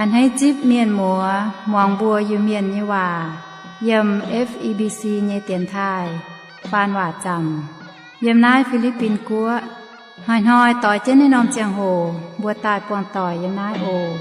A'hneiv zipv mienh muoz muangx mbuo Iu-Mienh nyei waac yiem F E B C nyei dienx taaih faan waac zaamc yiem naaiv Fi^li^bin Guoqv. Hnoi-hnoi doix jienv naaiv norm ziangh hoc mbuo daaih buangh doic yiem naaiv oc.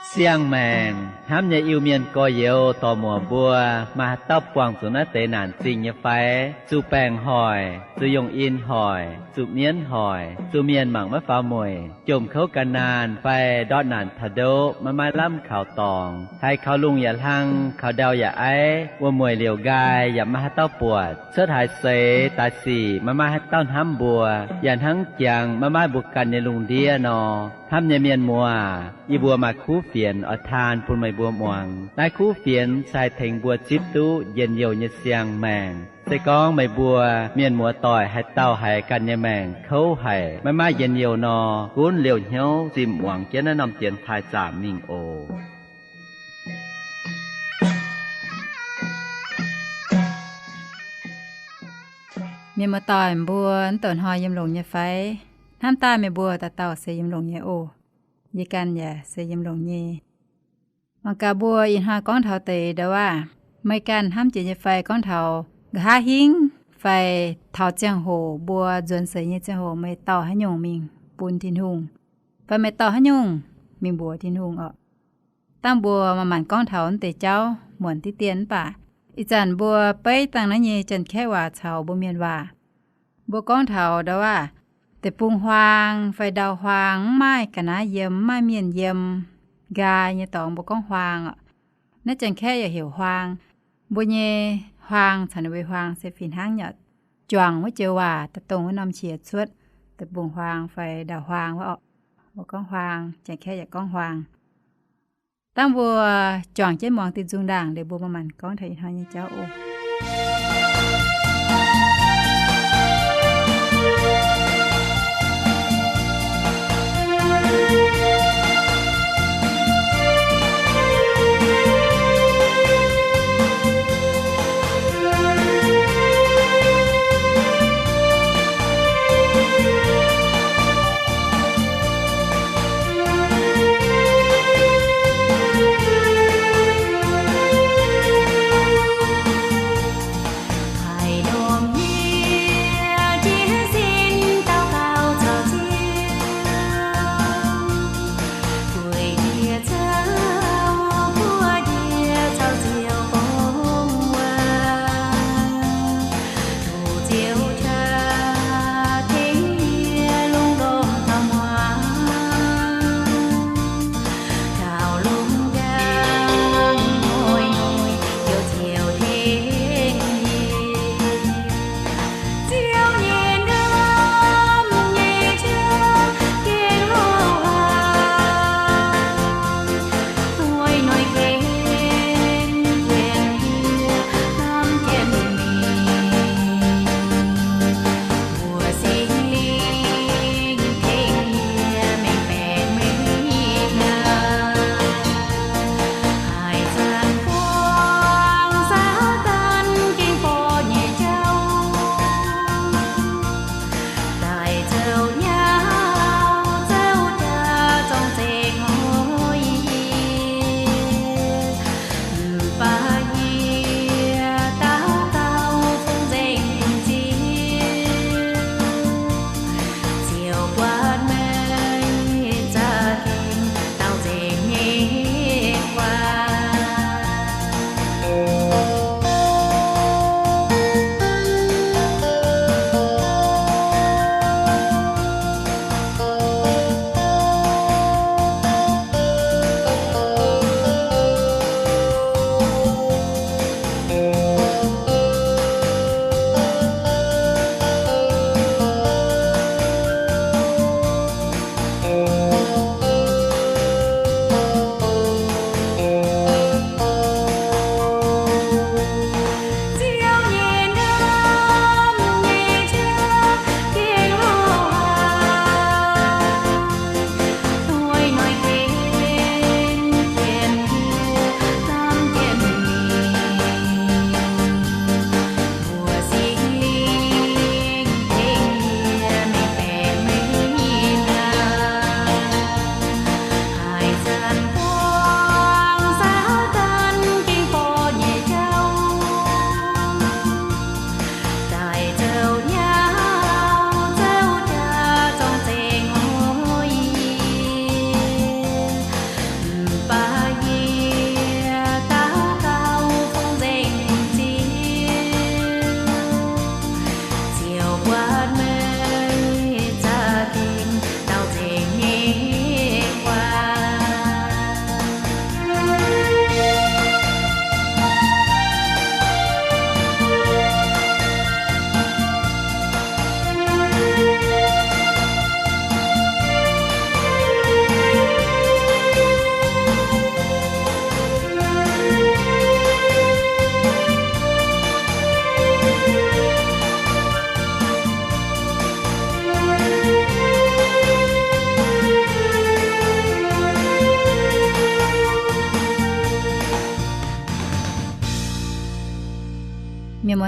Siang-maengc hnamv nyei Iu-Mienh gorx-youz dorc-muoc mbuo, maaih haaix dauh buangh zuqc naaiv deix naanc zingh nyei fai? Zuqc baengc hoic, zuqc yungh in hoic, zuqc mienv hoic, zuqc mienh mangc maiv faaux mueic, jomc kouv gan naanh fai ndortv naanc taux ndoqv maiv maaih lamh kaux dorngx, haiz kaux lungh yaac hlang, kaux ndau yaac aiv, wuom-mueic liouc nqaai yaac maiv maaih haaix dauh buatc, cuotv haaix seix daaih sic maiv maaih haaix dauh hnamv mbuo, yaac hnangv jangx maiv maaih mbuo ganh nyei lungh ndiev nor. Hnamv nyei mienh muoz, yie mbuo maaih kuv fienx oix taan bun meih mbuo muangx. Naaiv kuv fienx se haih tengx mbuo zipv duqv njien-youh nyei siang-maengc. Se gorngv meih mbuo mienh muoz doic haaix dauh haiz ganh nyei maengc kouv haic, maiv maaih njien-youh nor, gunv liouh hnyouv zimh muangx jienv naaiv norm dienx taaih zaamc mingh oc. Mienh muoz doic mbuo, mv douc hnoi yiem longx nyei fai? Hnamv daaih meih mbuo dauh dauh se yiem longx nyei oc. Yie ganh yaac se yiem longx nyei. Mangc gaax mbuo ih hnoi gorngv taux deix ndau waac, meih ganh hnamv jiex nyei fai gorngv taux nqa'haav hingv fai taux ziangh hoc mbuo nzuonx seix nyei ziangh hoc meih dorh haaix nyungc mingh bun Tin-Hungh, fai meih dorh haaix nyungc mingh mbuox Tin-Hungh orqc? Dangh mbuo maaih maanc gorngv taux naaiv deix jauv muonc diqv dien mv baac ih zanc mbuo beiv dangh naaiv nyei Janx-Kaeqv waac caux mbuo Mienh waac. Mbuo gorngv taux ndau waac, deic-bung-huaang fai ndau-huaang mv maaih ga'naaiv yiem, mv maaih mienh yiem, nqaai nyei dorngx mbuo gorngv huaang orqc. Naaiv Janx-Kaeqv yaac heuc huaang. Mbuo nyei huaang caux ninh mbuo huaang se fih hnangv nyei. Juangc wuov joux waac daaih dongh wuov norm qiex cuotv, deic-bung-huaang fai ndau-huaang wuov orqc. Mbuo gorngv huaang, Janx-Kaeqv yaac gorngv huaang. Dangh mbuo juangc jienv muangx diuh nzung ndaangc liuz mbuo maaih maanc gorngv taux ih hnoi nyei jauv oc.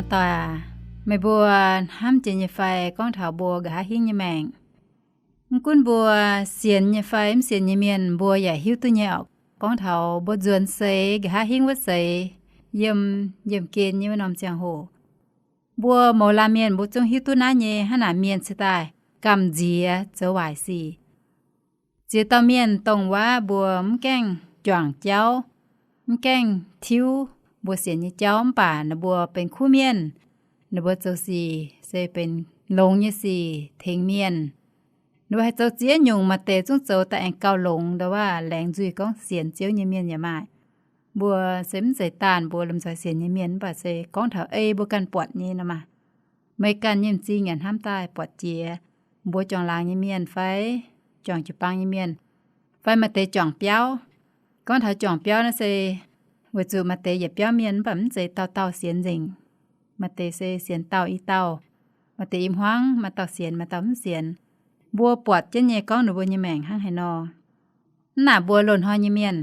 Doic aac, meih mbuo hnamv jiex nyei fai gorngv taux mbuo nqa'haav hingv nyei maengc? Mv gunv mbuo sienx nyei fai mv sienx nyei mienh, mbuo yaac hiuv duqv nyei orqc. Gorngv taux mbuo nzuonx seix, nqa'haav hingv wuov seix, yiem, yiem gen nyei wuov norm ziangh hoc, mbuo mouz laanh mienh mbuo zungv hiuv duqv naaiv nyei. Hnangv naaic mienh se daaih gamh nziex zoux waaic sic. Ziex dauh mienh dongh waac mbuo mv gaengh juangc jauv, mv gaengh tiuv mbuo sienx nyei jauv, mv baac ninh mbuo benx kuv mienh. Ninh mbuo zoux sic se benx longx nyei sic tengx mienh. Ninh mbuo haih zoux ziex nyungc, maaih deix zungv zoux daaih aengx gauh longx, ndau waac laengz nzuih gorngv sienx Ziouv nyei mienh yaac maaih. Mbuo se mv zeiz daanh mbuo lomh nzoih sienx nyei mienh, mv baac se gorngv taux ei mbuo ganh buatc nyei nor maah. Meih ganh nyei m'zing yaac hnamv daaih buatc jiex, mbuo juangc laangz nyei mienh fai juangc jiu-baang nyei mienh, fai maaih deix juangc biauv. Gorngv taux juangc biauv naaiv se weic zuqc maaih deix yietc biauv mienh mv baac mv zeiz dauh dauh sienx nzengc. Maaih deix se sienx dauh i dauh, maaih deix i hmuangv maaih dauh sienx maaih dauh mv sienx. Mbuo buatc jienv nyei gorngv ninh mbuo nyei maengc hnangv haaix nor. Mv naaic mbuo loz-hnoi nyei mienh,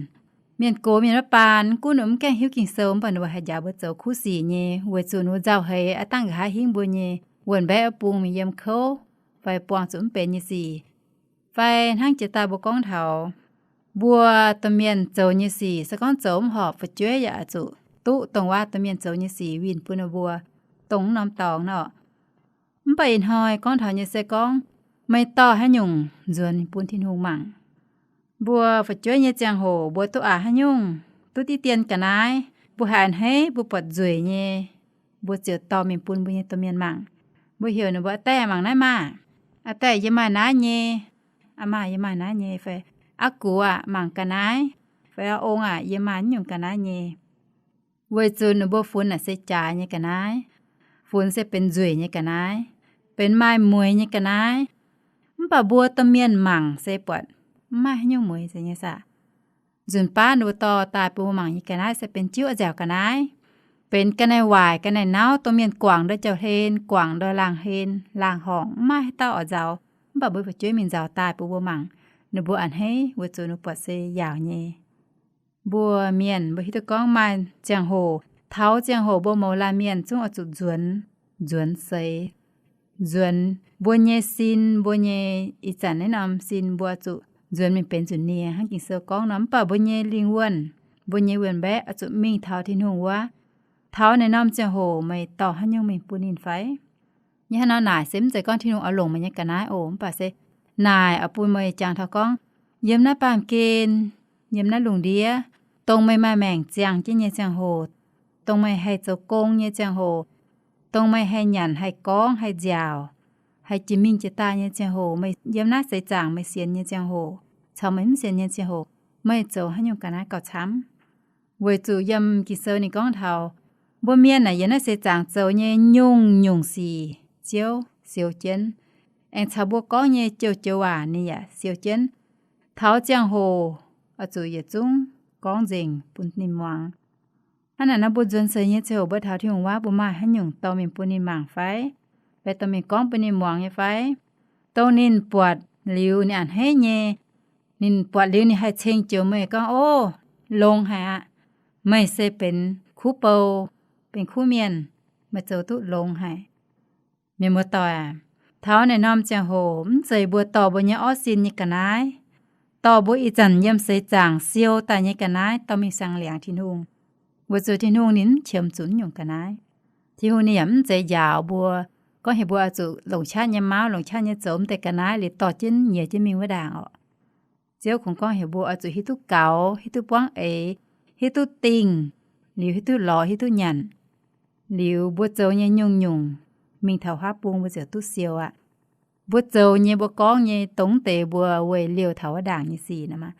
mienh gox mienh wuov baan, gunv ninh mbuo mv gaengh hiuv Ging-Sou, mv baac ninh mbuo haih njaaux mbuo zoux kuv sic nyei, weic zuqc ninh mbuo nzauh heix aqv dangh nqa'haav hingv mbuo nyei wuonh mbaeqv wuov bung mingh yiem kouv fai buangh zuqc mv benx nyei sic. Fai hnangv jiex daaih mbuo gorngv taux mbuo domh mienh zoux nyei sic, se gorngv zoux mv horpc, fu'jueiv yaac oix zuqc duqv dongh waac domh mienh zoux nyei sic winh bun ninh mbuo dongh wuov norm dorngx nor. Mv baac ih hnoi gorngv taux nyei se gorngv meih dorh haaix nyungc nzuonx bun Tin-Hungh mangc. Mbuo fu'jueiv nyei ziangh hoc mbuo duqv aqc haaix nyungc, duqv diqv dien ga'naaiv, mbuo haiz a'hneiv, mbuo buatc nzueic nyei, mbuo ziouc dorh mingh bun mbuo nyei domh mienh mangc. Mbuo heuc ninh mbuo, Aa daeh, mangc naaiv maah! Aa daeh, yie maaih naaiv nyei. Aa maah, yie maaih naaiv nyei. Fai, Aa gux aah, mangc ga'naaiv. Fai, Aa ong aah, yie maaih naaiv nyungc ga'naaiv nyei. Weic zuqc ninh mbuo funx naaic se jaaix nyei ga'naaiv, funx se benx nzueic nyei ga'naaiv, benx maaih mueix nyei ga'naaiv. Mv baac mbuo domh mienh mangc se buatc mv maaih haaix nyungc mueix nyei saah. Nzunc baav ninh mbuo dorh daaih bun mbuo mangc nyei ga'naaiv se benx jiuv nziaauc ga'naaiv, benx ga'naaiv waaic ga'naaiv nauv, dongh mienh guangc ndoi jauv-hlen, guangc ndoi laangh hlen laangh horngc, mv maaih haaix dauh oix nzaaux. Mv baac mbuo fu'jueiv mingh nzaaux daaih bun mbuo mangc, ninh mbuo a'hneiv weic zuqc ninh mbuo buatc se yaauc nyei. Mbuo mienh mbuo hiuv duqv gorngv maaih ziangh hoc, taux ziangh hoc mbuo mouz laanh mienh zungv oix zuqc nzuonx, nzuonx seix, nzuonx mbuo nyei sin, mbuo nyei ih zanc naaiv norm sin mbuo zuqc nzuonx mingh benx nzunc nie hnangv Ging-Sou gorngv nor. Mv baac mbuo nyei lingh wuonh, mbuo nyei wuonh mbaeqv oix zuqc mingh taux Tin-Hungh wuov. Taux naaiv norm ziangh hoc meih dorh haaix nyungc mingh bun ninh fai? Yie hnangv nor naaic se mv zeiz gorngv Tin-Hungh oix longc meih nyei ga'naaiv oc, mv baac se naaic oix bun meih jangx taux gorngv, yiem naaiv baamh gen, yiem naaiv lungh ndiev, dongh meih maaih maengc ziangh jienv nyei ziangh hoc, dongh meih haih zoux gong nyei ziangh hoc, dongh meih haih nyanc, haih gorngv, haih nziaauc, haih jiex mingh jiex daaih nyei ziangh hoc, meih yiem naaiv seix zaangc meih sienx nyei ziangh hoc caux meih mv sienx nyei ziangh hoc, meih zoux haaix nyungc ga'naaiv gauh camv. Weic zuqc yiem Ging-Sou ninh gorngv taux mbuo mienh naaic yiem naaiv seix zaangc zoux nyei nyungc-nyungc sic Ziouv siou jienv, aengx caux mbuo gorngv nyei joux-joux waac ninh yaac siou jienv. Taux ziangh hoc oix zuqc yietc zungv gorngv nzengc bun ninh muangx. Hnangv naaic nor mbuo nzuonx seix nyei ziangh hoc mbuo taux Tin-Hungh wuov, mbuo maaih haaix nyungc dorh mingh bun ninh mangc fai? Fai dorh mingh gorngv bun ninh muangx nyei fai? Dongh ninh buatc liuz ninh a'hneiv nyei, ninh buatc liuz ninh haih ceng joux meih gorngv, Ov, longx haic aqv. Meih se benx kuv bou, benx kuv mienh, meih zoux duqv longx haic. Mienh muoz-doic aac, taux naaiv norm ziangh hoc mv zeiz mbuo dorh mbuo nyei orv sin nyei ga'naaiv, dorh mbuo ih zanc yiem seix zaangc siou daaih nyei ga'naaiv dorh mingh siang-liangx Tin-Hungh, weic zuqc Tin-Hungh ninh mv qiemx zuqc naaiv nyungc ga'naaiv. Tin-Hungh ninh yaac mv zeiz njaaux mbuo gorngv heuc mbuo oix zuqc longc qaqv nyei mauv, longc qaqv nyei zoux m'deix ga'naaiv liuz dorh jienv nyiex jienv mingh wuov ndaangc orqc. Ziouv kungx gorngv heuc mbuo oix zuqc hiuv duqv gaux, hiuv duqv buangv eix, hiuv duqv dingh, liuz hiuv duqv lorz, hiuv duqv nyanc. Liuz mbuo zoux nyei nyungc-nyungc mingh taux huaav bung mbuo ziouc duqv siou aqv. Mbuo zoux nyei, mbuo gorngv nyei, dongh deix mbuo weic liouh taux wuov ndaangc nyei sic nor maah.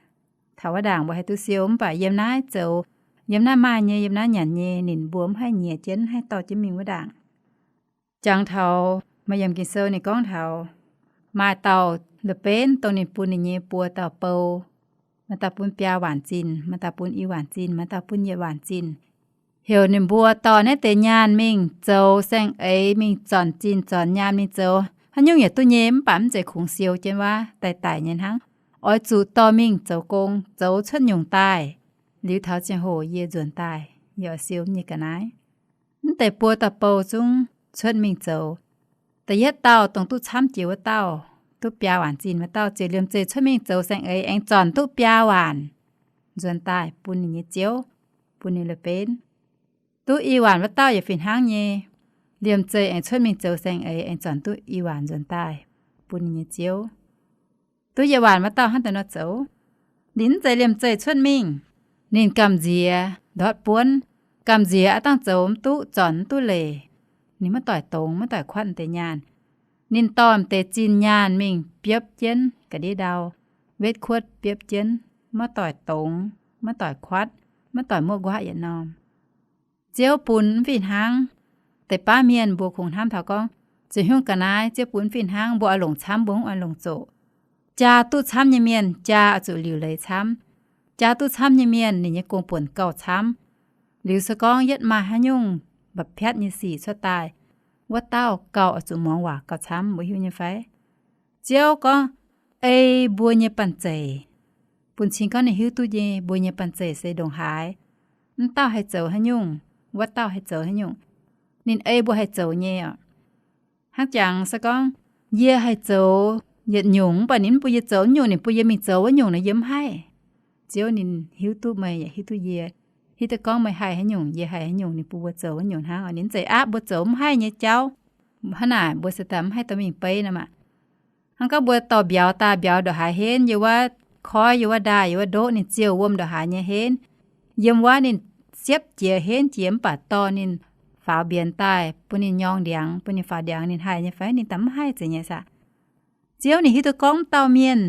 Taux wuov ndaangc mbuo haih duqv siou, mv baac yiem naaiv zoux, yiem naaiv maaih nyei, yiem naaiv nyanc nyei, ninh mbuo mv haih nyiex jienv, mv haih dorh jienv mingh wuov ndaangc. Jangx taux maaih yiem Ging-Sou ninh gorngv taux maaih dauh la'benv dongh ninh bun ninh nyei buo dauh bou, maaih dauh bun biaa waanc zinh, maaih dauh bun i waanc zinh, maaih dauh bun yietc waanc zinh. Heuc ninh mbuo dorh naaiv deix nyaanh mingh zoux saeng-eix, mingh zornc zinh zornc nyaanh mingh zoux haaix nyungc yaac duqv nyei, mv baac mv zeiz kungx siou jienv wuov, daic daic nyei hnangv. Oix zuqc dorh mingh zoux gong, zoux cuotv nyungc daaih. Liuz taux ziangh hoc yie nzuonx daaih, yie oix siou nyei ga'naaiv. Mv deix buo dauh bou zungv cuotv mingh zoux. Da'yietv dauh dongh duqv camv jiex wuov dauh, duqv biaa waanc zinh wuov dauh ziouc liemh zeih cuotv mingh zoux saeng-eix aengx zornc duqv biaa waanc nzuonx daaih bun ninh nyei ziouv, bun ninh la'benv. Duqv i waanc wuov dauh yaac fih hnangv nyei, liemh zeih aengx cuotv mingh zoux saeng-eix aengx zornc duqv i waanc nzuonx daaih bun ninh nyei ziouv. Duqv yietc waanc wuov dauh hnangv daaih nor zoux. Ninh mv zeiz liemh zeih cuotv mingh. Ninh gamh nziex ndortv buonv, gamh nziex aav dangh zoux mv duqv, zornc mv duqv leiz. Ninh maiv doic dongz, maiv doic kuatv deix nyaanh. Ninh dorh deix zinh nyaanh mingh biopv jienv ga'ndiev ndau, wetv kuotv biopv jienv, maiv doic dongz, maiv doic kuatv, maiv doic muoqv nquaqv yietc norm. Ziouv bun mv fih hnangv. Deix baav mienh mbuo kungx hnamv taux gorngv, ziouc hiuv ga'naaiv Ziouv bun mv fih hnangv, mbuo oix longc camv, mbuo mv oix longc zoqc. Jaa duqv camv nyei mienh, jaa oix zuqc liuc leiz camv. Jaa duqv camv nyei mienh, ninh nyei gong-buonc gauh camv. Liuz se gorngv yietv maaih haaix nyungc mba'piatv nyei sic cuotv daaih, wuov dauh gauh oix zuqc muangx waac gauh camv, mbuo hiuv nyei fai? Ziouv gorngv ei mbuo nyei banh zeic, bun cing gorngv ninh hiuv duqv nyei mbuo nyei banh zeic se ndongc haaix, mv dauh haih zoux haaix nyungc, wuov dauh haih zoux haaix nyungc, ninh ei mbuo haih zoux nyei oc. Hnangv jangx se gorngv, yie haih zoux yietc nyungc mv baac ninh mv bun yie zoux wuov nyungc, ninh bun yie mingh zoux wuov nyungc nor, yie mv haih. Ziouv ninh hiuv duqv meih yaac hiuv duqv yie. Hiuv duqv gorngv meih haih haaix nyungc, yie haih haaix nyungc, ninh bun mbuo zoux wuov nyungc hnangv. Ninh mv zeiz aapv mbuo zoux mv haih nyei jauv. Hnangv naaic mbuo se daaih mv haih dorh mingh beiv nor maah. Hnangv gorngv mbuo dorh mbiauz daaih, mbiauz ndongc haaix henv, yiem wuov koiv, yiem wuov ndaai, yiem wuov ndoqv, ninh ziouc wuom ndongc haaix nyei henv, yiem wuov ninh siepv jiex henv jiex mv baac dorh ninh faaux mbienx daaih bun ninh nyorng ndiangx, bun ninh faaux ndiangx ninh haih nyei fai? Ninh daaih mv haih zeiz nyei saah. Ziouv ninh hiuv duqv gorngv mv dauh mienh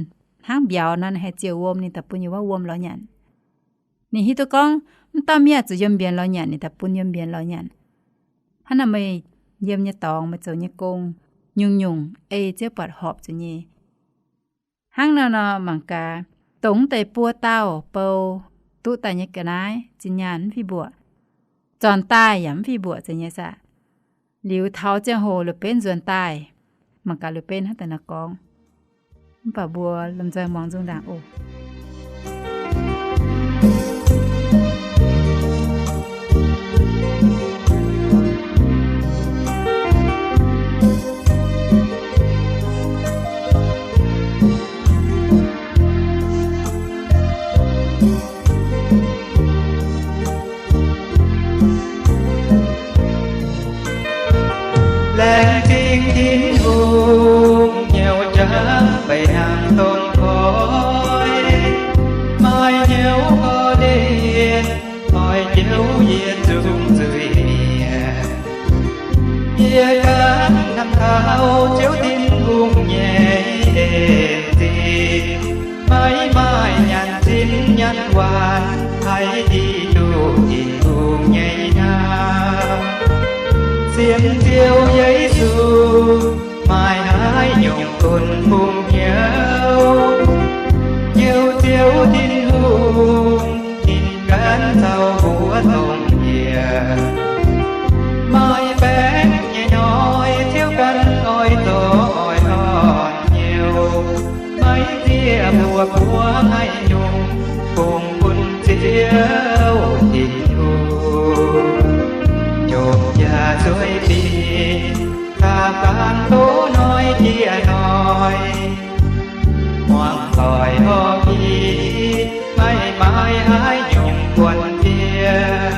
hnangv mbiauz nor, ninh haih ziouc wuom, ninh daaih bun yiem wuov wuom lorz nyanc. Ninh hiuv duqv gorngv mv dauh mienh zuqc yiem mbienx lorz nyanc, ninh daaih bun yiem mbienx lorz nyanc. Hnangv naaic meih yiem nyei dorngx, meih zoux nyei gong, nyungc-nyungc ei Ziouv buatc horpc zuqc nyei. Hnangv naaiv nor mangc gaax, dongh deix buo dauh bou duqv daaih nyei ga'naaiv zinh nyaanh mv fih mbuoqc, zornc daaih yaac mv fih mbuoqc zeiz nyei saah. Liuz taux ziangh hoc liuz benv nzuonx daaih, mangc gaax liuz benv hnangv daaih nor gorngv. Mv baac mbuo lomh nzoih muangx nzung ndaangc oc. Laengz zingh Tin-Hungh nyei jaax mbeix hnangv dongh koiv, maaih hnyouv korv-lienh oix njoux yie zungv nzuih mienh. Yie ganh hnamv taux Ziouv Tin-Hungh nyei en-zingh, maiv maaih nyanc zinh nyanc waanc haih hiuv duqv Tin-Hungh nyei hnamv. Sienx Ziouv Yesu maaih haaix nyungc bun bungx hnyouv, hnyouv Ziouv Tin-Hungh ninh ganh caux mbuo dongh yie. Maaih baengc nyei hnoi Ziouv ganh oix zorqv oix orn hnyouv, maiv zieqv mbuo buov haaix nyungc bungx bun Ziouv Tin-Hungh. Jomc jaax zueih dingc, daaih gaanv doz hnoi jiex hnoi, muangx doic horpc i, maiv maaih haaix nyungc buonc jiex.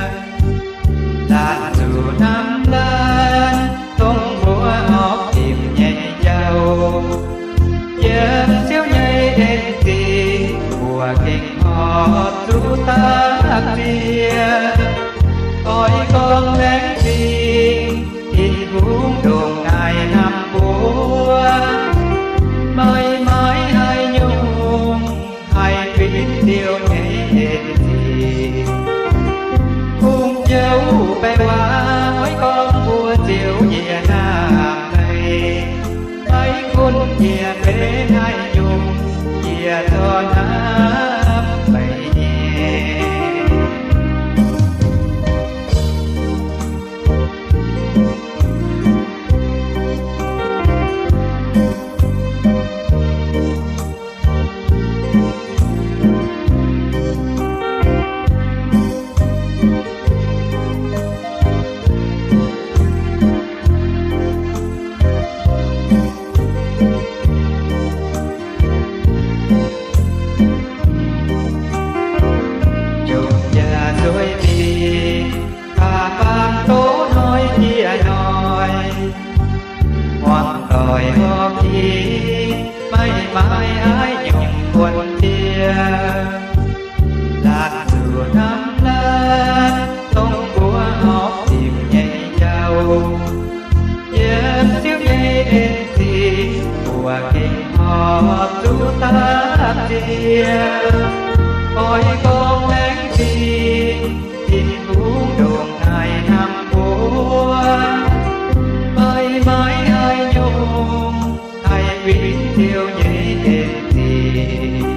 Laatc zuqc hnamv laanh dongh mbuo horpc dimc nyei jauv. Yiem Ziouv nyei en-zingh mbuo gengh horpc zuqc daaih ziex. Oix gorngv laengz zingh Tin-Hungh ndongc naaiv hnamv mbuo, maiv maaih haaix nyungc haih fih Ziouv nyei en-zingh. Hungh jouv baeqc waac oix gorngv mbuo Ziouv yie hnamv meih, maiv gunv yie benx haaix nyungc, yie zorqv hnamv meih nyei. Jomc yaac nzueic mingh, baac baamh doqv hnoi yie hnoi, muangx doic horpc ih, maiv maaih haaix nyungc buonc diex. Laatc zuqc hnamv laanh dongh mbuo horpc zipc nyei jauv, yiem Ziouv nyei en-zingh buoqc gengh horpc zuqc dapv ziex. Oix gorngv laengz zingh, Tin-Hungh ndongc naaic hnamv mbuo, maiv maaih haaix nyungc haih winh Ziouv nyei en-zingh.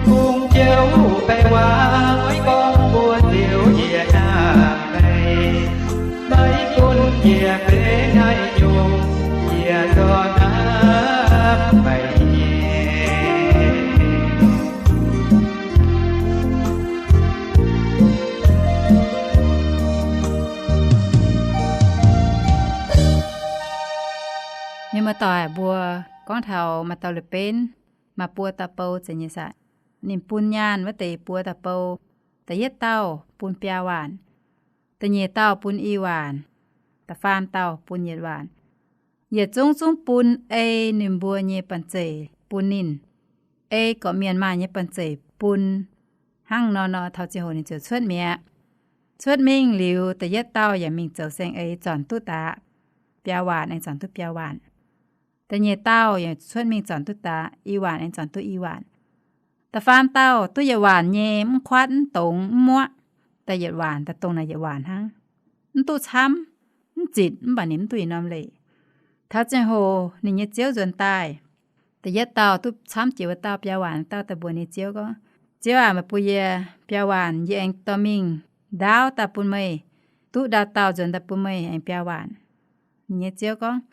Kungx Ziouv baeqc waac oix gorngv mbuo Ziouv yie hnamv meih, maiv gunv yie benx haaix nyungc, yie zorqv hnamv meih nyei. Mienh muoz-doic, mbuo gorngv taux maaih dauh la'benv maaih buo dauh bou zeiz nyei saah? Ninh bun nyaanh wuov deix buo dauh bou. Da'yietv dauh bun biaa waanc, da'nyeic dauh bun i waanc, da'faam dauh bun yietc waanc. Yietc zungv zungv bun ei ninh mbuo nyei banh zeic bun ninh, ei gorqv-mienh maaih nyei banh zeic bun. Hnangv nor nor taux ziangh hoc ninh ziouc cuotv mi'aqv. Cuotv mingh liuz, da'yietv dauh yaac mingh zoux saeng-eix zornc duqv daaih biaa waanc, aengx zornc duqv biaa waanc. Da'nyeic dauh yaac cuotv mingh zornc duqv daaih i waanc, aengx zornc duqv i waanc. Da'faam dauh duqv yietc waanc nyei, mv kuatv, mv dongz, mv muoqv, daaih yietc waanc, daaih dongh naaic yietc waanc hnangv. Mv duqv camv, mv zitc, mv baac ninh mv duqv yietc norm leic. Taux ziangh hoc ninh nyei ziouv nzuonx daaih, da'yietv dauh duqv camv jiex wuov dauh biaa waanc, dauh daaih mbuox ninh ziouv gorngv, Ziouv aac, meih bun yie biaa waanc, yie aengx dorh mingh ndaauv daaih bun meih. Duqv ndau dauh nzuonx daaih bun meih aengx biaa waanc. Ninh nyei ziouv gorngv,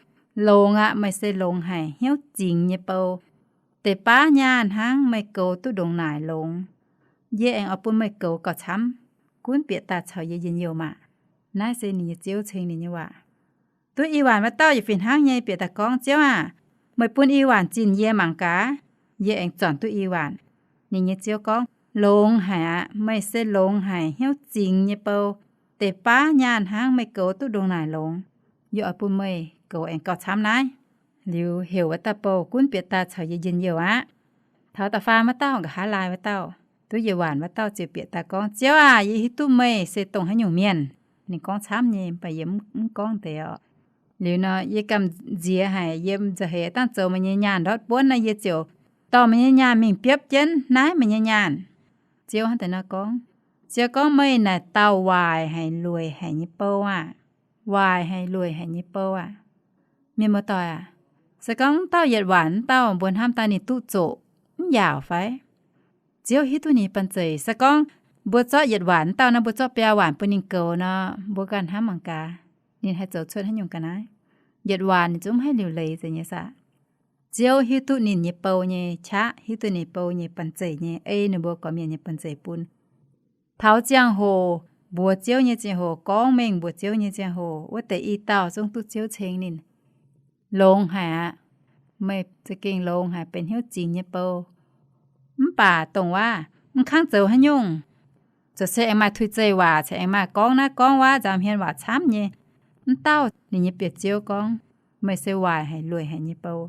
Longx aqv. Meih se longx haic, hnyouv zingx nyei bou. Deix baav nyaanh hnangv meih goux duqv ndongc naaic longx. Yie aengx oix bun meih goux gauh camv, gunv bieqc daaih caux yie njien-youh maah! Naaiv se ninh nyei ziouv ceng ninh nyei waac. Duqv i waanc wuov dauh yaac fih hnangv nyei bieqc daaih gorngv, Ziouv aac, meih bun i waanc zinh yie mangc gaax, yie aengx zornc duqv i waanc. Ninh nyei ziouv gorngv, Longx haic aqv. Meih se longx haic, hnyouv zingx nyei bou. Deix baav nyaanh hnangv meih goux duqv ndongc naaic longx. Yie oix bun meih goux aengx gauh camv naaiv. Liuz heuc wuov dauh bou gunv bieqc daaih caux yie njien-youh aqv. Taux da'faam wuov dauh, nqa'haav laai wuov dauh, duqv yietc waanc wuov dauh ziouc bieqc daaih gorngv, Ziouv aac, yie hiuv duqv meih se dongh haaix nyungc mienh. Ninh gorngv camv nyei, mv baac yie mv gorngv deix oc. Liuz nor, yie gamh nziex haic, yie nzauh heix dangh zoux meih nyei nyaanh ndortv buonv naaiv, yie ziouc dorh meih nyei nyaanh mingh biopv jienv naaiv meih nyei nyaanh. Ziouv hnangv deix nor gorngv. Ziouv gorngv, Meih naaic dauh waaic haic, lueic haic nyei bou aah! Waaic haic, lueic haic nyei bou aah! Mienh muoz-doic aac, se gorngv wuov dauh yietc waanc wuov dauh mbuo hnamv daaih ninh duqv zoqc mv yaauc fai? Ziouv hiuv duqv ninh nyei banh zeic. Se gorngv mbuo zorqv yietc waanc wuov dauh nor, mbuo zorqv biaa waanc bun ninh goux nor, mbuo ganh hnamv mangc gaax, ninh haih zoux cuotv haaix nyungc ga'naaiv. Yietc waanc ninh zungv mv haih liuc leiz zeiz nyei saah? Ziouv hiuv duqv ninh nyei bou nyei qaqv, hiuv duqv ninh bou nyei banh zeic nyei, ei ninh mbuo gorqv-mienh nyei banh zeic bun. Taux ziangh hoc mbuox Ziouv nyei ziangh hoc, gorngv mengh mbuox Ziouv nyei ziangh hoc, wuov deix i dauh zungv duqv Ziouv ceng ninh. Longx haic aqv. Meih za'gengh longx haic, benx hnyouv zingx nyei bou. Mv baac dongh waac mv kangv zoux haaix nyungc, zoux se aengx maaih tuix zeih waac, cingx aengx maaih gorngv naaiv gorngv wuov, nzaaux hmien waac camv nyei. Mv dauh ninh nyei bieqc Ziouv gorngv, Meih se waaic haic, lueic haic nyei bou.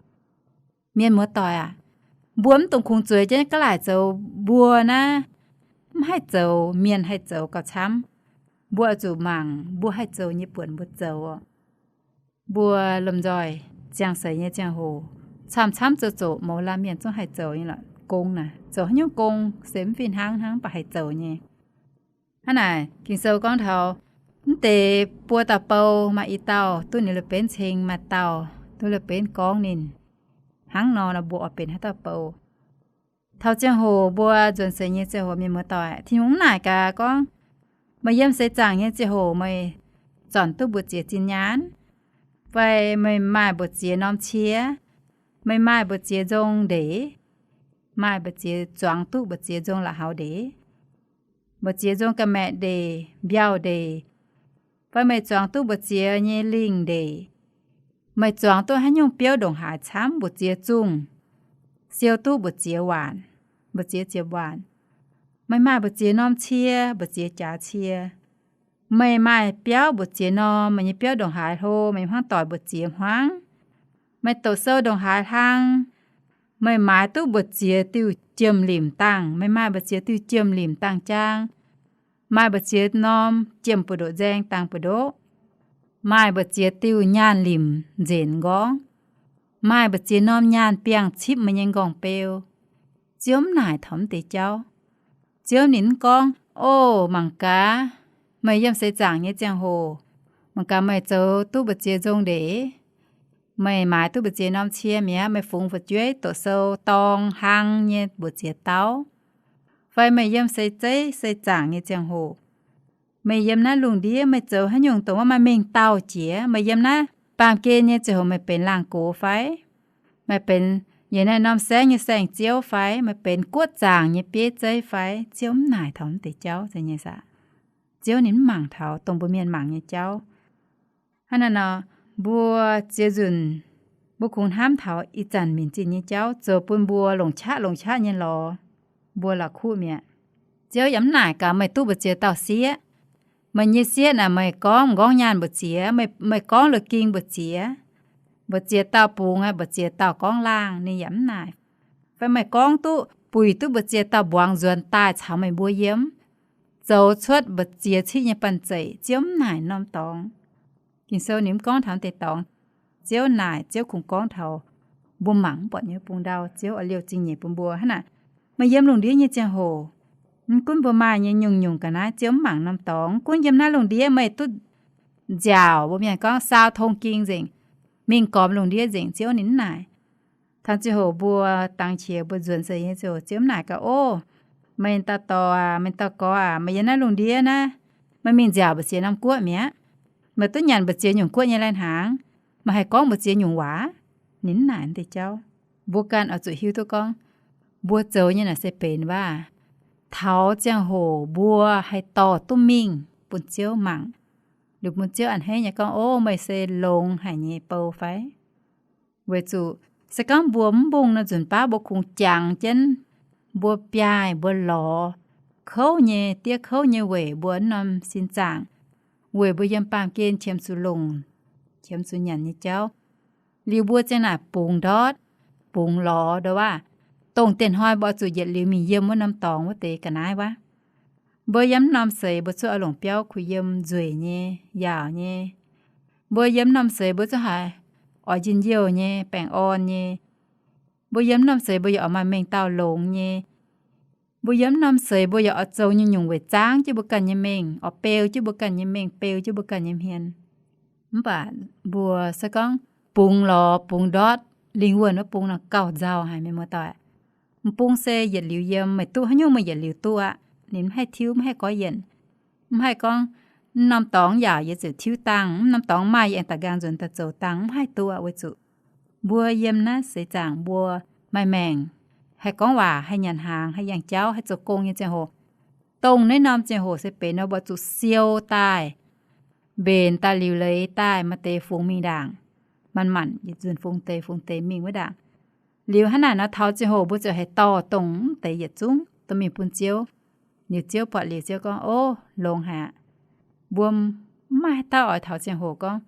Mienh muoz-doic aac, mbuo mv dungx kungx zueiz jienv gaav laaic zoux mbuo naaiv, mv haih zoux, mienh haih zoux gauh camv. Mbuo oix zuqc mangc mbuo haih zoux nyei buonc mbuo zoux oc. Mbuo lomh nzoih ziangh seix nyei ziangh hoc, camv-camv zoux zoqc mouz laanh mienh zungv haih zoux nyei lorqc. Gong naaic zoux haaix nyungc gong se mv fih hnangv hnangv, mv baac haih zoux nyei. Hnangv naaic Ging-Sou gorngv taux mv deix buo dauh bou maaih i dauh duqv ninh la'benv ceng, maaih dauh duqv la'benv gorngv ninh. Hnangv nor nor mbuo oix benx haaix dauh bou? Taux ziangh hoc mbuo nzuonx seix nyei ziangh hoc, mienh muoz-doic, Tin-Hungh mv naaic gaax gorngv, meih yiem seix zaangc nyei ziangh hoc meih zornc duqv mbu'ziex zinh nyaanh, fai meih maaih mbu'ziex norm cie, meih maaih mbu'ziex nzong ndeic, maaih mbu'ziex zuangx duqv mbu'ziex nzong la'haux ndeic, mbu'ziex nzong ga'maeqc ndeic, mbiauh ndeic, fai meih zuangx duqv mbu'ziex nyei lingh ndeic, meih zuangx duqv haaix nyungc biouv ndongc haaix camv, mbu'ziex zungh, siou duqv mbu'ziex waanc, mbu'ziex ziepc waanc. Meih maaih mbu'ziex norm cie, mbu'ziex jaax cie. Meih maaih biauv mbu'ziex norm, meih nyei biauv ndongc haaix hlo, meih hnangv doic mbu'ziex hmuangv. Meih doqc sou ndongc haaix hlang, meih maaiz duqv mbu'ziex diuh jiem-limc dangh, meih maaih mbu'ziex diuh jiem-limc dangh-jaang, maaih mbu'ziex norm jiem buoz-ndoqv nzaeng dangh buoz-ndoqv, maaih mbu'ziex diuh nyaanh limc nzenc nqorngv, maaih mbu'ziex norm nyaanh biangh cipv meih nyei nqorngv-beu. Ziouv mv naaic taux mv deix jauv. Ziouv ninh mv gorngv, Ov, mangc gaax, meih yiem seix zaangc nyei ziangh hoc, mangc gaax meih zoux duqv mbu'ziex nzong ndeic, meih maaiz duqv mbu'ziex norm cie mi'aqv, meih fungx fu'jueiv doqc sou dorng hlang nyei mbu'ziex dauh, fai meih yiem seix zeiv seix zaangc nyei ziangh hoc, meih yiem naaiv lungh ndiev meih zoux haaix nyungc dongh wuov maaih mengh dauh jiex, meih yiem naaiv baamh gen nyei ziangh hoc meih benx laangh gox fai? Meih benx yiem naaiv norm saengv nyei saeng-ziouv fai? Meih benx guoqv zaangc nyei bieiv zeiv fai? Ziouv mv naaic taux mv deix jauv nyei saah. Ziouv ninh mv mangc taux dongh mbuo mienh mangc nyei jauv. Hnangv naaiv nor, mbuo ziex nzunc mbuo kungx hnamv taux ih zanc minc zinh nyei jauv zoux bun mbuo longc qaqv longc qaqv nyei lorz mbuo la'kuqv mi'aqv. Ziouv yaac mv naaic gaax meih duqv mbu'ziex dauh sieqv. Meih nyei sieqv naaic meih gorngv m'nqorngv nyaanh mbu'ziex, meih gorngv la'ging mbu'ziex, mbu'ziex dauh bungx, mbu'ziex dauh gorngv laangh, ninh yaac mv naaic. Fai meih gorngv duqv buic duqv mbu'ziex dauh mbuangz nzuonx daaih caux meih mbuo yiem, zoux cuotv mbu'ziex ciqv nyei banh zeic, Ziouv mv naaic norm dorngx. Ging-Sou ninh mv gorngv taux deix dorngx. Ziouv naaic, Ziouv kungx gorngv taux mbuo mangc mv buatc nyei bung ndau. Ziouv oix liouh zingh nyeic bun mbuo hnangv naaic. Meih yiem lungh ndiev nyei ziangh hoc, mv gunv mbuo maaih nyei nyungc-nyungc ga'naaiv, Ziouv mv mangc norm dorngx. Mv gunv yiem naaiv lungh ndiev meih duqv nziaauc, mbuo mienh gorngv saau tong ging nzengc, mingh gormx lungh ndiev nzengc, Ziouv ninh mv naaic. Taux ziangh hoc mbuo dangx qiex mbuo nzuonx seix nyei ziouc, Ziouv mv naaic gaax, Ov, meih dauh dorc aac, meih dauh gorx aac, meih yiem naaiv lungh ndiev naaiv, meih mingh nziaauc mbu'ziex norm guoqv mi'aqv. Meih duqv nyanc mbu'ziex nyungc guoqv nyei lai-hnaangx, meih haih gorngv mbu'ziex nyungc waac. Ninh mv naaic deix jauv. Mbuo ganh oix zuqc hiuv duqv gorngv mbuo zoux nyei naaic se benx waac. Taux ziangh hoc mbuo haih dorh duqv mingh bun Ziouv mangc, liuz bun Ziouv a'hneiv nyei gorngv, Ov, meih se longx haic nyei bou fai? Weic zuqc se gorngv mbuo mv mbungh nor, nzunc baav mbuo kungx jangx jienv mbuo biaaih mbuo lorz kouv nyei, diev kouv nyei weic mbuo norm sin zaangc, weic mbuo yiem baamh gen qiemx zuqc longc, qiemx zuqc nyanc nyei jauv. Liuz mbuo ziang naaic bungx ndortv, bungx lorz ndo waac, dongh dieh hnoi mbuo oix zuqc yietc liuz mingh yiem wuov norm dorngx wuov deix ga'naaiv waac. Mbuo yiem norm seix mbuo zuqc oix longc biauv kuh yiem nzueic nyei, yaauc nyei. Mbuo yiem norm seix mbuo zuqc haiz oix njien-youh nyei, baengh orn nyei. Mbuo yiem norm seix mbuo yaac oix maaih mengh dauh longx nyei. Mbuo yiem norm seix mbuo yaac oix zoux nyungc-nyungc weic zaangv jienv mbuo ganh nyei mengh, oix beu jienv mbuo ganh nyei mengh, beu jienv mbuo ganh nyei hmien. Mv baac mbuo se gorngv bungx lorz bungx ndortv, lingh wuonh wuov bung nor gauh nzauh haic, mienh muoz-doic. M'bung se yietc liuz yiem, meih duqv haaix nyungc meih yietc liuz duqv aqv. Ninh mv haih tiuv, mv haih gorx yienc. Mv haih gorngv, mv norm dorngx yaauc yie ziouc tiuv dangh, mv norm dorngx maaih yie aengx da'nqaang nzuonx daaih zoux dangh, mv haih duqv aqv. Weic zuqc mbuo yiem naaiv seix zaangc mbuo maaih maengc, haih gorngv waac, haih nyanc hnaangx, haih yangh jauv, haih zoux gong nyei ziangh hoc, dongh naaiv norm ziangh hoc se benx nor mbuo zuqc siou daaih, mbenc daaih liuc leiz daaih maaih deix fungx mingh ndaangc. Manc-manc yietc nzunc fungx deix, fungx deix mingh wuov ndaangc. Liuz hnangv naaic nor taux ziangh hoc mbuo ziouc haih dorh dongh mv deix yietc zungv dorh mingh bun Ziouv. Liuz Ziouv buatc liuz Ziouv gorngv, Ov, longx haic aqv. Mbuo mv maaih haaix dauh oix taux ziangh hoc gorngv,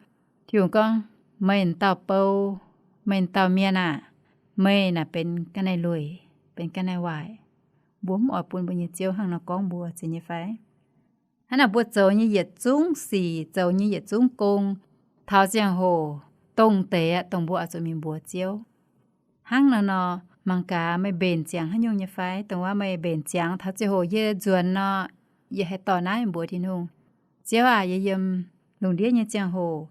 Tin-Hungh gorngv, Meih m'dauh bou, meih m'dauh mienh aah! Meih naaic benx ga'naaiv-lueic, benx ga'naaiv-waaic. Mbuo mv oix bun mbuo nyei Ziouv hnangv nor gorngv mbuo, zeiz nyei fai? Hnangv naaic mbuo zoux nyei yietc zungv sic, zoux nyei yietc zungv gong, taux ziangh hoc dongh deix aqv, dongh mbuo oix zuqc mingh mbuox Ziouv. Hnangv naaiv nor, mangc gaax meih mbenc ziangx haaix nyungc nyei fai? Dongh wuov meih mbenc ziangx taux ziangh hoc yie nzuonx nor, yie haih dorh naaiv mbuox Tin-Hungh, Ziouv aac, yie yiem lungh ndiev nyei ziangh hoc,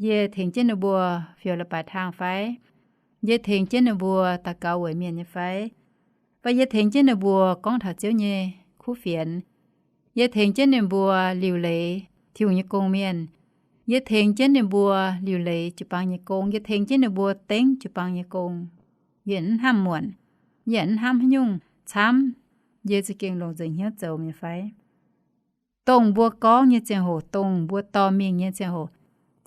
yie tengx jienv ninh mbuo fioux leiz-baaix taang fai? Yie tengx jienv ninh mbuo daux gaux weic mienh nyei fai? Fai yie tengx jienv ninh mbuo gorngv taux Ziouv nyei kuv fienx? Yie tengx jienv ninh mbuo liuc leiz Tin-Hungh nyei gong-mienh? Yie tengx jienv ninh mbuo liuc leiz jiu-baang nyei gong? Yie tengx jienv ninh mbuo dengv jiu-baang nyei gong? Yie mv hnamv muonc, yie mv hnamv haaix nyungc camv, yie za'gengh longc nzengc hnyouv zoux nyei fai? Dongh mbuo gorngv nyei ziangh hoc, dongh mbuo dorh mingh nyei ziangh hoc,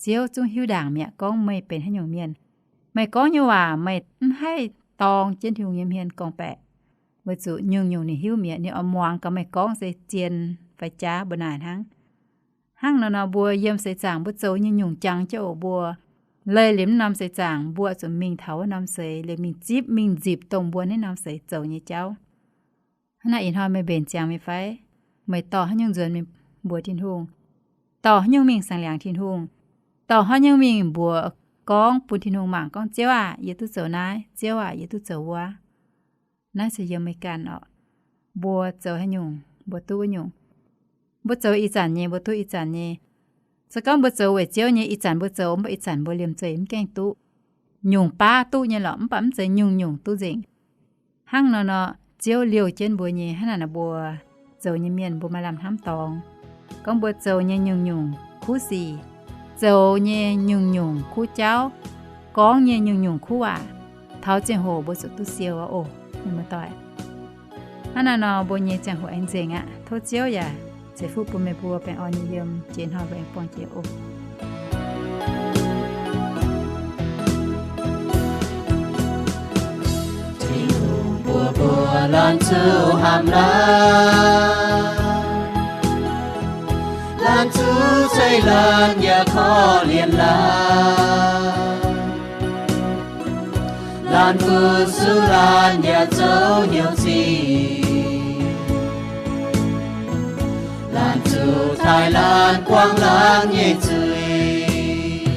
Ziouv zungv hiuv ndaangc mi'aqv gorngv meih benx haaix nyungc mienh. Meih gorngv nyei waac meih mv haih dorng jienv Tin-Hungh nyei hmien gorngv-baeqc, weic zuqc nyungc-nyungc ninh hiuv mi'aqv. Ninh oix muangx gaax meih gorngv se zien fai jaav mbuo naaic hnangv. Hnangv nor nor mbuo yiem seix zaangc mbuo zoux nyei nyungc jangx jienv oc. Mbuo leih liuz mv norm seix zaangc mbuo zuqc mingh taux wuov norm seix liuz mingh zipv mingh nzipc dongh mbuo naaiv norm seix zoux nyei jauv. Hnangv naaiv ih hnoi meih mbenc ziangx meih fai? Meih dorh haaix nyungc nzuonx mingh mbuox Tin-Hungh? Dorh haaix nyungc mingh saeng-liangx Tin-Hungh? Dorh haaix nyungc mingh mbuox gorngv bun Tin-Hungh mangc gorngv, Ziouv aah, yie duqv zoux naaiv. Ziouv aah, yie duqv zoux wuov. Naaiv se yiem meih ganh orqc. Mbuo zoux haaix nyungc mbuo duqv wuov nyungc. Mbuo zoux ih zanc nyei mbuo duqv ih zanc nyei. Se gorngv mbuo zoux weic Ziouv nyei, ih zanc mbuo zoux mv baac ih zanc mbuo liemh zeih mv gaengh duqv. Nyungc baav duqv nyei lorqc, mv baac mv zeiz nyungc-nyungc duqv nzengc. Hnangv nor nor, Ziouv liouh jienv mbuo nyei. Hnangv naaic nor mbuo zoux nyei mienh mbuo maaih lamh hnamv dorngx. Gorngv mbuo zoux nyei nyungc-nyungc kuv sic, zoux nyei nyungc-nyungc kuv jauv, gorngv nyei nyungc-nyungc kuv waac, taux ziangh hoc mbuo zuqc duqv siou oc, mienh muoz-doic. Hnangv naaiv nor mbuo nyei ziangh hoc aengx nzengc aqv. Tov Ziouv yaac ceix fuqv bun meih mbuo baengh orn nyei yiem jiex hnoi mbuo aengx buangh jiex oc. Tin-Hungh mbuox mbuo laanh zuqc hnamv laanh, laanh zuqc zeiz laanh yaac korv-lienh laanh. Laanh fu-sux laanh yaac zoux hnyouv zingh. Laanh zuqc taaih laanh buangv laanh nyei zuiz.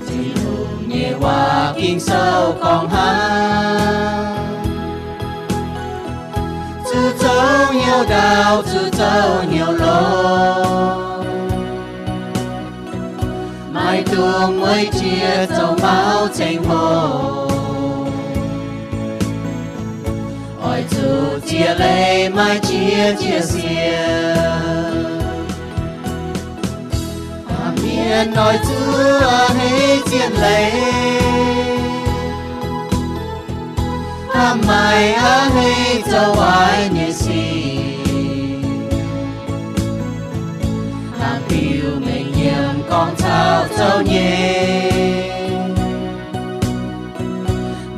Tin-Hungh nyei waac Ging-Sou gorngv hnangv, zuqc zoux hnyouv ndaauv, zuqc zoux hnyouv longx. Maiv dungx mueiz jiex zoux mauv ceng hoc. Oix zuqc ziex leiz maaih jiex jiex siec. Hnamv mienh oix zuqc a'hneiv ziex leiz, hnamv maaic a'hneiv zoux waaic nyei sic. Hnamv biux mengh yiem gorngv caux zoux nyei,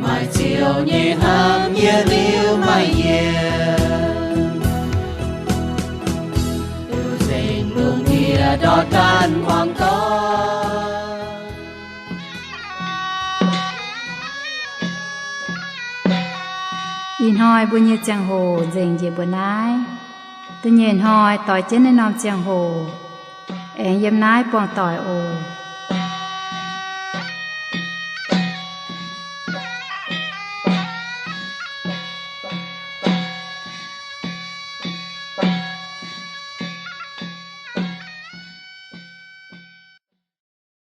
maaih ziouc nyei hnamv yietc liuz maaih yienc. Nzengc lungh ndiev ndortv daaih muangx doic. Ih hnoi mbuo nyei ziangh hoc nzengc njiec mbuo naaiv. Da'nyeic hnoi doix jienv naaiv norm ziangh hoc aengx yiem naaiv buangh doic oc.